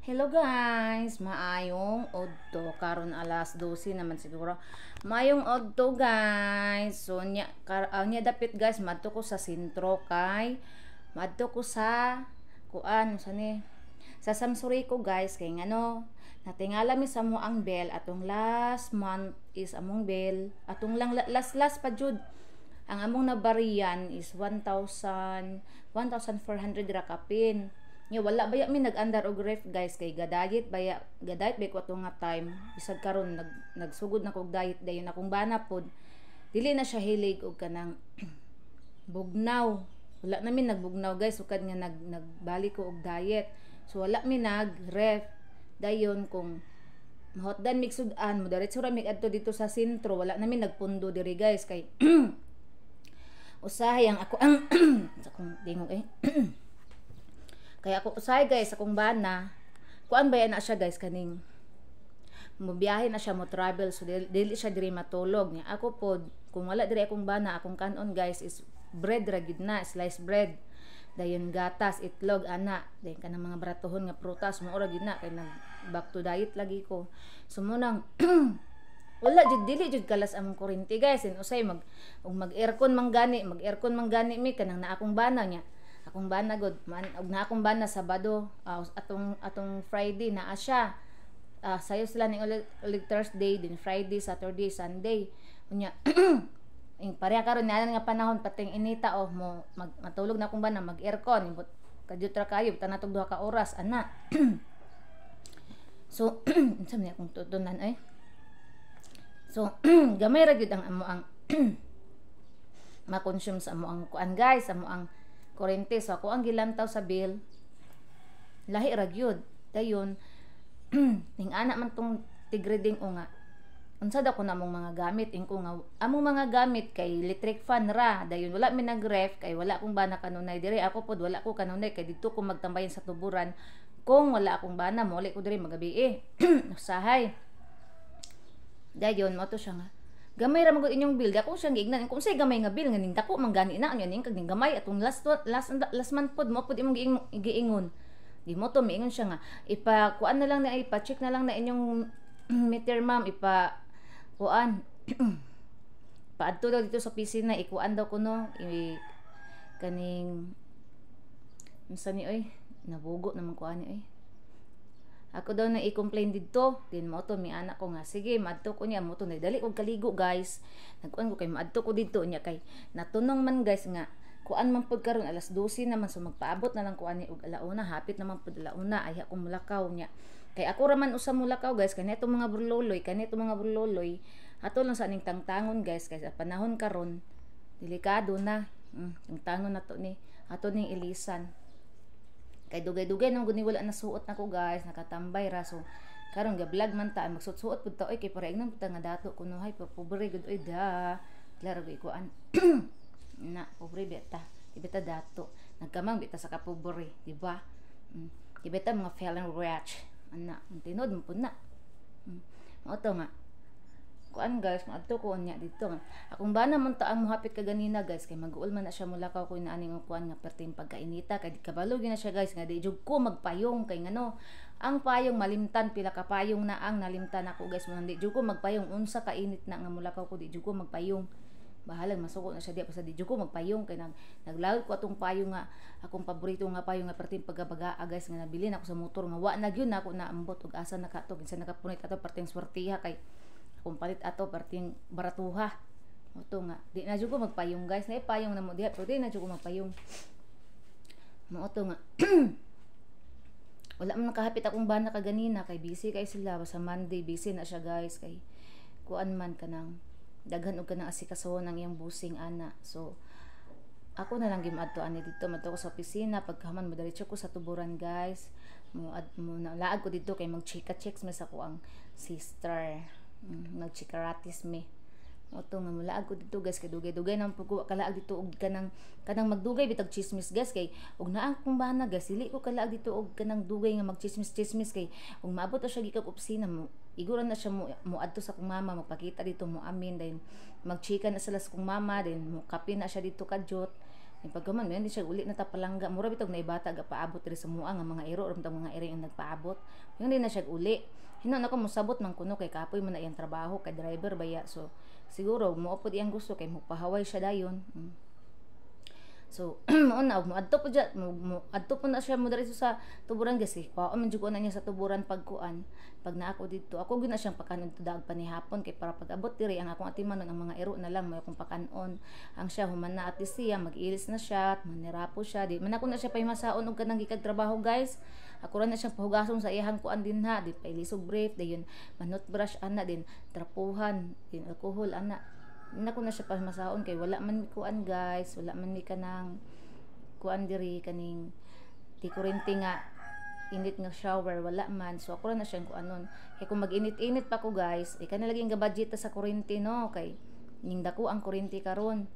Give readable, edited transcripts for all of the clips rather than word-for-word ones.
Hello guys, maayong udto, karon alas 12 naman siguro. Maayong udto, guys. So nya nya dapit guys, madto ko sa sentro kay madto ko sa kuan sa ni sa Samsuri ko, guys, kay ngano natingala mi sa mo ang bill atong last month is among bill atong lang last last pa jud ang among nabarian is 1,000 1,400 ra kapin. Nya wala baya mi nag-andar og ref, guys, kay gadayet baya, gadayet bay ko ato nga time. Bisag karon nagsugod na ko og diet. Dayon akong bana pod dili na siya hilig og kanang bugnaw. Wala na mi nagbugnaw, guys, sukad nga nagbalik ko og diet. So wala mi nag ref. Dayon kung mahotdan mig sud-an, mo diretso ra mig adto dito sa sentro. Wala na mi nagpundo diri, guys, kay usahay ang ako ang sa akong dingog eh. Kaya ako usahay, guys, akong bana, kuan ba na siya, guys, kaning mo biyahe na siya, mo travel, so dili siya diri matulog niya. Ako pod, kung wala diri akong bana, akong kanon, guys, is bread ra gyud na, slice bread, dayon gatas, itlog ana, dayon kanang mga baratohon nga prutas, mo ra gyud na kay nag back to diet lagi ko. So mo nang wala jud, dili jud kalas among kuryente, guys. And usay mag og mag-aircon man gani, mag-aircon man gani mi kanang na akong bana niya, akong bana god man og na akong bana Sabado, atong atong Friday naa siya, sayo sila ning ulig, ulig Thursday din, Friday, Saturday, Sunday. Unya ing pareha karon nga nga panahon pating inita oh, mo mag, matulog na akong bana, mag-aircon kadyot ra kayo, bitaw natog 2 ka oras ana. So unsa man akong tutunan eh? So gamay ra gyud ang amo ang ma-consume sa amo ang kuan, guys, amo ang kuryente. So ako ang gilantaw sa bill, lahi ra gyud. Dayon ning ana man tong tigreding o nga unsa daw ko na among mga gamit, ingko nga among mga gamit kay electric fan ra. Dayon wala mi nag-ref kay wala akong bana kanunay diri. Ako pod wala ko kanunay kay didto ko magtambayan sa tuburan. Kung wala akong bana, moli ko diri magabi eh, usahay. Dayon mo to siya nga gamay ra man gud inyong bill. Di ako siyang giingnan kung unsay gamay nga bill nga ning dako man gani na. Anya ning kag ning gamay atong last last last month pod mo pod imong giingon. Di mo to miingon siya nga ipa kuan na lang na, ipa-check na lang na inyong meter, ma'am, ipa kuan, paadto daw dito sa opisina, ikuan daw kuno, i kaning unsa ni oy, nabugo naman ko ani oy. Ako daw na i-complain didto. Din mo to mi anak ko nga sige, maadto ko niya mo to, dali og kaligo, guys. Nagkuan ko kay maadto ko didto niya kay natunong man, guys, nga kuan man pud karon, alas 12 naman, so magpaabot na lang ko ani og alauna, hapit naman pud alauna. Ay ako mulakaw niya kay ako ra man usa mulakaw, guys, kay netong mga burloloy, kanito mga burloloy, ato lang sa aning tangtangon, guys, kay sa panahon karon delikado na. Tangtangon na to ni ato ning ilisan kay dugay-dugay nang guni wala na suot nako, guys, nakatambay ra. So karon ga vlog man ta, magsuot-suot pud ta oy, kay para ingnon pud ta nga dato kunuhay, pero pobre gud oy da. Klaro gyud kuan na pobre beta, di beta dato, nagkamang bita sa kapobre, di ba? Di beta mga feeling rich ana, ang tinuod mo pud na. Mao to nga kuan, guys, maadto ko unya dito. Akong bana man ta ang mohapit kaganina, guys, kay mag-uol man na siya, mulakaw ko na aning kuan nga perting pagkainita kay di kabalo gyud na siya, guys, nga di jud ko magpayong kay ngano ang payong malimtan, pila ka payong na ang nalimtan ako, guys, mo di jud ko magpayong. Unsa ka init na nga mulakaw ko, di jud ko magpayong. Bahalang masuko na siya diya, basta di jud ko magpayong kay naglawit ko atong payong nga akong paborito nga payong nga perting pagabagaa, guys, nga nabili na ako sa motor nga wa na gyud na ako naambot og asa na kato, kinsa nakapunit ato. Perting swertiha kay akong palit ato perting baratuha. Mo nga di na jud ko magpayong, guys. Na payong na mo diha pero di na jud ko magpayong. Mo to nga wala man nakahapit akong bana kaganina kay busy kay sila sa Monday. Busy na siya, guys, kay kuan man, kanang daghan og kanang asikasohon ang iyang busing ana. So ako na lang gimadto ani dito, madto ko sa opisina, pagkahuman mo diretso ko sa tuburan, guys. Mo ad mo na laag ko dito kay mag chika checks mi sa ko ang sister. Nagchikaratis mi. Mo to nga mulaag ko dito, guys, kay dugay-dugay nang pud ko kalaag dito og kanang kanang magdugay bitag chismis, guys, kay og naa akong bana, guys, dili ko kalaag dito og kanang dugay nga magchismis-chismis kay og maabot na siya gikan opisina, mo iguro na siya mo adto sa akong mama, magpakita dito, mo amin, then magchika na sila sa akong mama, then mo kape na siya dito kadyot. Yung pagkaman man di siya uli na ta, palangga. Mura bitog na ibata ga paabot diri sa mua nga mga iro ram mga iro yung nagpaabot. Yung di na siya uli. Hinon ako mosabot man kuno kay kapoy man na iyang trabaho kay driver baya. So siguro mo pod iyang gusto kay mopahaway siya dayon. So mao na og moadto po dya, mo adto po na siya mo diri sa tuburan, guys, kay kuwaon man jud ko na niya sa tuburan pagkuan. Pag naa ako didto, ako gyud na siyang pakanon tudag panihapon kay para pag-abot diri ang akong atimanon ang mga iro na lang may akong pakanon. Ang siya human na at siya mag-ilis na siya, at manirapo siya. Di man ako na siya pahimasaon og kanang gikag trabaho, guys. Ako ra na siyang pahugason sa iyahang kuan din ha, di pailisog brief, dayon manut brush ana din, trapuhan, din alcohol ana. Hindi ko na siya pahimasaon kay wala man mi kuan, guys, wala man mi kanang kuan diri, kaning ti kuryente nga init nga shower, wala man. So ako ra na siyang kuanon kay kung mag-init-init pa ko, guys, ika na lagi nga budget ta sa kuryente, no, kay ning dako ang kuryente karon.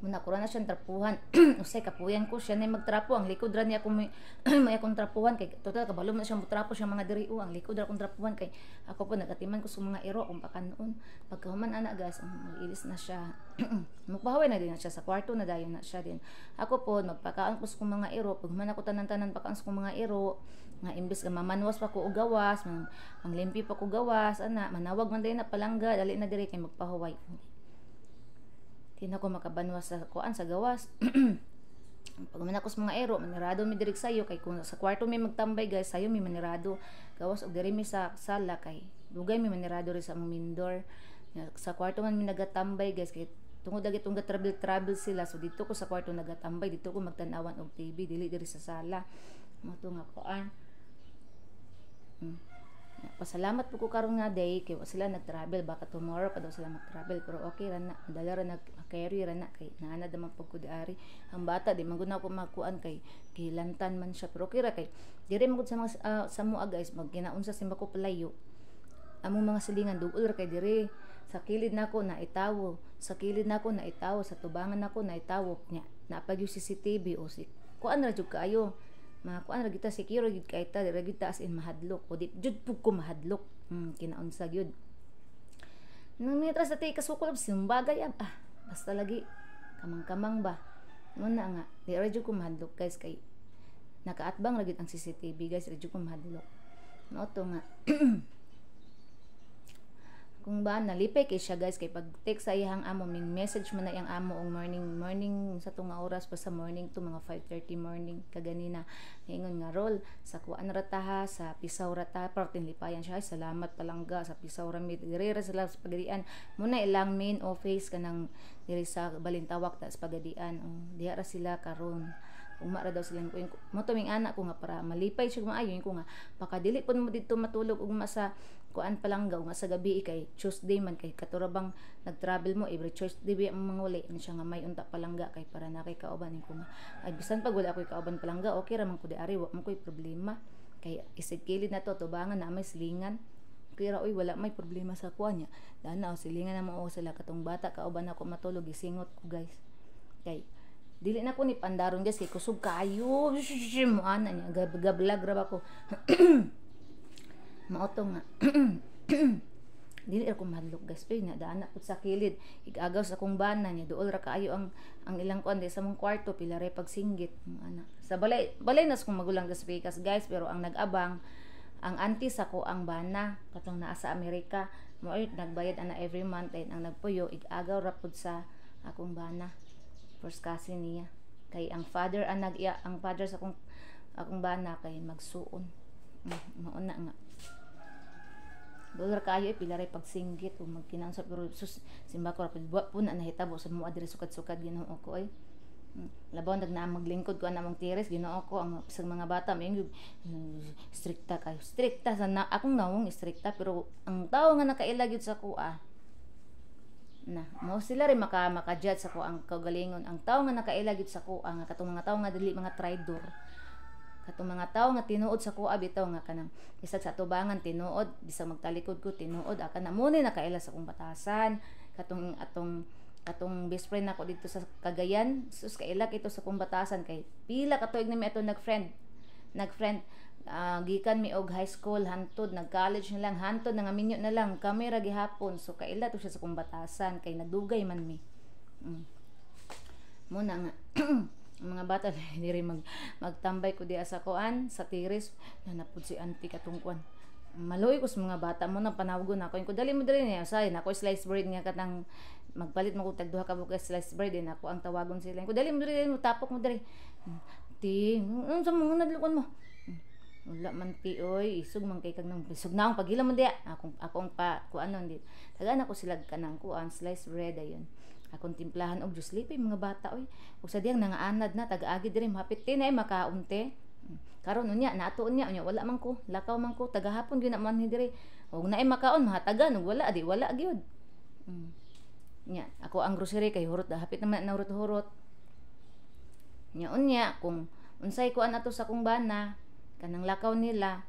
Muna ko ra na siyang trapuhan. Usay kapuyan ko siya na magtrapo, ang likod ra niya ako may, may akong trapuhan kay total kabalo man siya motrapo siya mga diri o ang likod ra akong trapuhan kay ako po nagatiman ko sa mga iro akong pakanon. Pagkahuman ana, guys, ang mag-ilis na siya, magpahaway na din na siya sa kwarto na dayon na siya din. Ako po magpakaon ko sa kong mga iro. Pag human ako tanan-tanan pakaon sa kong mga iro nga imbes nga mamanwas pa ko og gawas, manglimpi pa ko gawas ana, manawag man dayon na, "Palangga, dali na diri kay magpahuway." Di na ko makabanwas sa kuan sa gawas. Pag man ako sa mga ero, manirado mi diri sayo kay kung sa kwarto mi magtambay, guys, sayo mi manirado. Gawas og diri mi sa sala kay dugay mi manirado ri sa among mindor. Sa kwarto man mi nagatambay, guys, kay tungod lagi itong travel travel sila, so dito ko sa kwarto nagatambay, dito ko magtan-awan og TV, dili diri sa sala. Mo to nga kuan. Pasalamat po ko karon nga day kay wa sila nag-travel. Baka tomorrow pa daw sila mag-travel, pero okay ra na, dala ra nag carry ra na kay naana man pud ko diari. Ang bata di man gud na ako makuan kay gilantan man siya, pero okay ra kay diri man gud sa mga sa mua, guys, magkinaunsa simba ko palayo. Among mga silingan duol ra kay diri sa kilid nako na itawo, sa kilid nako na itawo, sa tubangan nako na itawo nya napag yung CCTV o si kuan ra jud kaayo mga kuan ra gyud ta, secure gyud kay ta, dira gyud ta as in mahadlok o di jud pud ko mahadlok. Kinaunsa gyud nang mitras sa ti kasukol simbagay ab ah, basta lagi kamang-kamang ba mo na nga di ra jud ko mahadlok, guys, kay nakaatbang ra gyud ang CCTV, guys, ra jud ko mahadlok. Mao to nga kung ba nalipay kay siya, guys, kay pag text sa iyang amo, ming message man na iyang amo og morning morning sa tunga oras pa sa morning to mga 5:30 morning kaganina. Niingon nga, "Roll sa kuan ra ta ha, sa Pisaw ra ta." Pero tinlipayan siya, "Ay, salamat, palangga, sa Pisaw ra mi." Diri ra sila sa Pagadian muna, ilang main office kanang diri sa Balintawak ta sa Pagadian. Oh, diha ra sila karon. Ugma ra daw sila ko mo to ming anak ko nga para malipay siya maayo ko nga pakadili pud mo didto matulog ugma sa kuan, palangga, nga sa gabi kay Tuesday man kay katura bang nag-travel mo every Tuesday ba ang mga wali ano siya nga may unta, palangga, kay para na kay kauban ko nga ay bisan pag wala ako'y kauban, palangga, okay ra man ko di ari, wa man ko'y problema kay isig kilid na to tubangan na may silingan kira oy, wala may problema sa kuan niya dana o silingan na mo o sila katong bata kauban ako matulog. Gisingot ko, guys, kay dili na ko ni pandaron, guys, kay kusog kayo mo ana niya gablag ra ba ko. Mao to nga dili ra ko mahadlok, guys. Uy, na daan na pud sa kilid igagaw sa akong bana niya, duol ra kaayo ang ilang kuan di sa mong kwarto, pila ra pagsinggit ana sa balay. Balay na sa kong magulang sa Pikas, guys, pero ang nag-abang ang auntie sa ko ang bana katong naa sa Amerika mo ay nagbayad ana every month and ang nagpuyo igagaw ra pud sa akong bana, first cousin niya, kay ang father ang nag ang father sa akong bana kay magsuon. Mao na nga dolar kayo eh, pila ray pagsinggit o magkinansa, pero sus, simba ko rapid wa po na nahitabo sa mua diri sukad-sukad, Ginoo ko ay. Labaw nag naa maglingkod ko ana mong tires, Ginoo ko, ang sa mga bata may strikta kayo, strikta sa na, akong nawong strikta, pero ang tao nga nakaila gyud sa kuha na mo sila rin maka-judge sa ko ang kaugalingon. Ang tao nga nakaila gyud sa kuha nga katong mga tao nga dili mga traidor, katong mga tao nga tinuod sa kuha bitaw nga kanang bisag sa tubangan tinuod, bisag magtalikod ko tinuod aka na mo ni nakaila sa akong batasan. Katong atong katong best friend nako dito sa Cagayan, sus, kaila kito sa akong batasan kay pila ka tuig na mi ato nagfriend, gikan mi og high school hantod nag college na lang, hantod nga minyo na lang kami ra gihapon. So kaila to siya sa akong batasan kay nagdugay man mi. Muna nga ang mga bata diri magtambay ko diya sa kuan sa tiris na napud si auntie katong kuan. Maluoy ko sa mga bata mo nang panawgon ako ko dali mo diri niya say nako slice bread nga katang magpalit mo kog tag duha ka buok slice bread din ako ang tawagon sila ko dali mo diri mo tapok mo diri ti unsa mo nadlokon mo wala man ti oy isog man kay kag nang isog na akong paghila mo diya akong akong pa kuan di tagaan ako sila kanang kuan slice bread ayon akong timplahan og juice lipay mga bata oy ug sa diyang nangaanad na tagaagi diri hapit ti na ay makaunte. Karon unya nato unya unya wala man ko lakaw man ko tagahapon gyud na man ni diri ug naay makaon mahatagan ug wala di wala gyud. Nya ako ang grocery kay hurot hapit naman na hurot-hurot. Nya unya kung unsay kuan ato sa kong bana kanang lakaw nila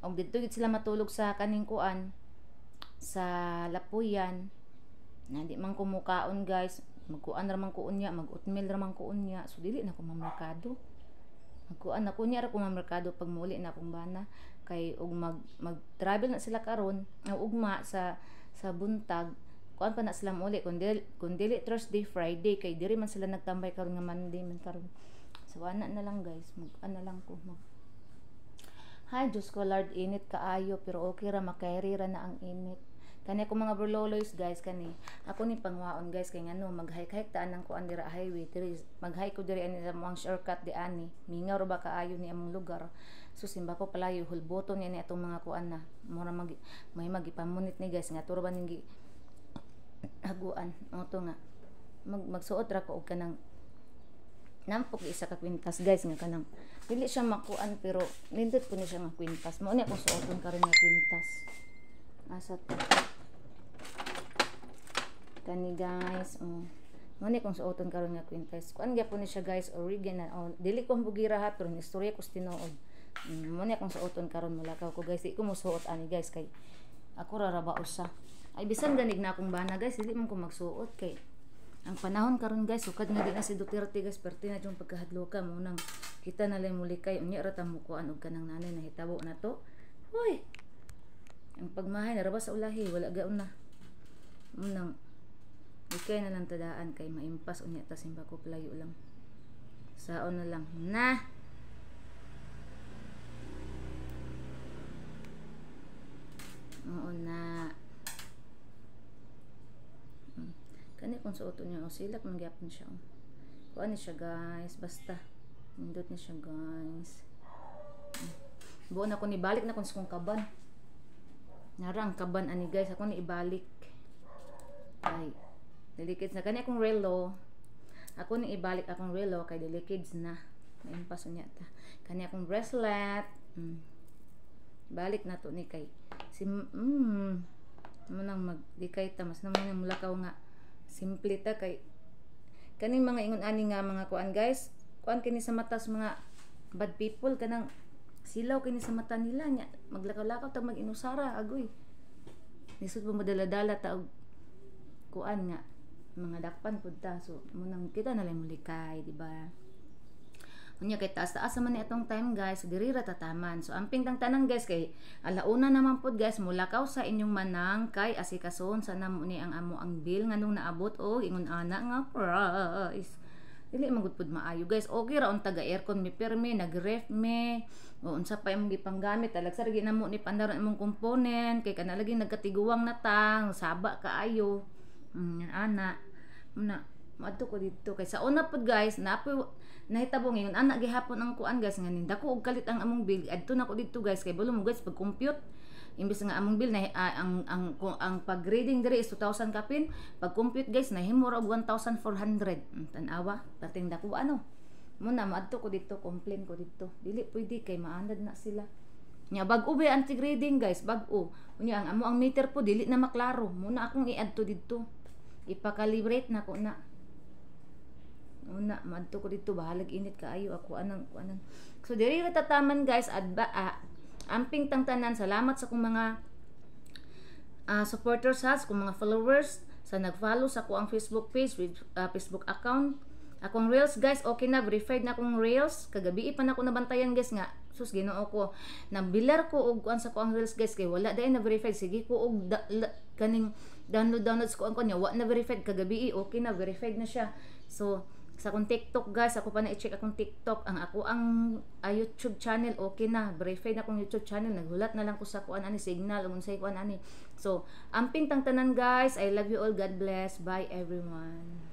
og didto gid sila matulog sa kaning kuan sa Lapuyan na di man ko mukaon guys, magkuan ra man ko unya, mag-oatmeal ra man ko unya, so dili na ko mamerkado. Magkuan na ko unya ra ko mamerkado pag muli na akong bana kay og mag travel na sila karon ugma sa buntag kuan pa na sila muli kun dili Thursday, Friday kay diri man sila nagtambay karon nga Monday man karon. So ana na lang guys, mag-an na lang ko mag. Hay Diyos ko Lord, init kaayo pero okay ra makairi ra na ang init. Kani ako mga brololoys guys kani. Ako ni pangwaon guys kay ngano mag-hike-hike taan ang kuan dira highway diri mag-hike ko diri ani sa among shortcut di ani. Mingaw ra ba kaayo ni among lugar. So simba ko palayo hulboton ni atong mga kuan na. Mura mag may magipamunit ni guys nga turo ba ning haguan. Mo to nga magsuot ra ko og kanang nampok isa ka kwintas guys nga kanang dili siya makuan pero nindot ko ni siya nga kwintas. Mao ni akong suoton karon nga kwintas. Asa to? Kani guys, oh. Mao ni akong suoton karon nga kwintas. Kuan gyapon ni siya guys, original. Oh, dili ko bugira ha pero ni istorya ko sa tinuod. Mao ni akong suoton karon mulakaw ko guys. Di ko mosuot ani guys kay ako ra ra ba usa. Ay bisan ganig na akong bana guys, dili man ko magsuot kay ang panahon karon guys, sukad nga di na si Duterte guys, perti na yung pagkahadloka mo nang kita na lang muli kay unya ra ta mukuan og kanang nanay nahitabo na to. Hoy. Ang pagmahay naraba sa ulahi, wala gaon na. Munang ikay na lang tadaan kay maimpas unya ta simba ko palayo lang. Saon na lang. Na. Oo na. Kani kung suoton niya o silak man gyapon siya. Oh. Kuan ni siya guys, basta nindot ni siya guys. Buon ako ni balik na kung sa kong kaban. Nara ang kaban ani guys, ako ni ibalik. Ay, delicate na kani akong relo. Ako ni ibalik akong relo kay delicate na. Maimpas unya ta. Kani akong bracelet. Balik na to ni kay si mo nang magdikay ta mas namo nang mulakaw nga simple ta kay kaning mga ingon ani nga mga kuan guys, kuan kini sa mata sa mga bad people kanang silaw kini sa mata nila nya maglakaw-lakaw ta mag-inusara agoy. Lisod pa madala-dala ta og kuan nga mga dakpan pud ta, so munang kita na lang mulikay, di ba? Unya kay taas-taas man ni atong time guys, so diri ra tataman. So amping tang tanan guys kay alauna naman pud guys, mulakaw sa inyong manang kay asikason sa namo ni ang amo ang bill nganong naabot og ingon ana nga price. Dili man gud pud maayo guys. Okay ra unta ga aircon mi pirmi, nag-ref mi. O unsa pa imong gipanggamit, talagsa ra namo ni pandaron imong component kay kana lagi nagkatiguang na tang saba kaayo. Ana. Muna maadto ko didto kay sa una pud guys, naapoy nahitabo ngayon anak gihapon ang kuan guys nga nindako og kalit ang among bill. Adto na ko didto guys kay bulo mo guys pag compute imbes nga among bill na ang pag-reading diri is 2,000 kapin, pag compute guys nahimo ra og 1,400. Tan-awa perting dako ano. Muna maadto ko didto, complain ko didto. Dili pwede kay maanad na sila. Nya bag-o ba anti-grading guys, bag-o. Unya ang amo ang meter po dili na maklaro. Muna akong i-adto didto. Ipa-calibrate na ko na. Una, maadto ko dito, bahalag init kaayo ako anang anang. So diri ra tataman guys, adba amping tang tanan, salamat sa kong mga supporters ha, sa kong mga followers, sa nag-follow sa ko ang Facebook page with Facebook account. Akong reels guys, okay na, verified na akong reels. Kagabi pa na ako nabantayan guys nga sus Ginoo ko. Nabilar ko og kuan sa ko ang reels guys kay wala dai na verified. Sige ko og kaning download download sa ko ang kuan niya, wa na verified kagabi, okay na verified na siya. So Sa akong TikTok, guys, ako pa na i-check akong TikTok. Ang ako ang YouTube channel, okay na, verified na akong YouTube channel. Naghulat na lang ko sa kuan ani, signal ug unsay kuan ani. So amping tang tanan, guys. I love you all. God bless. Bye, everyone.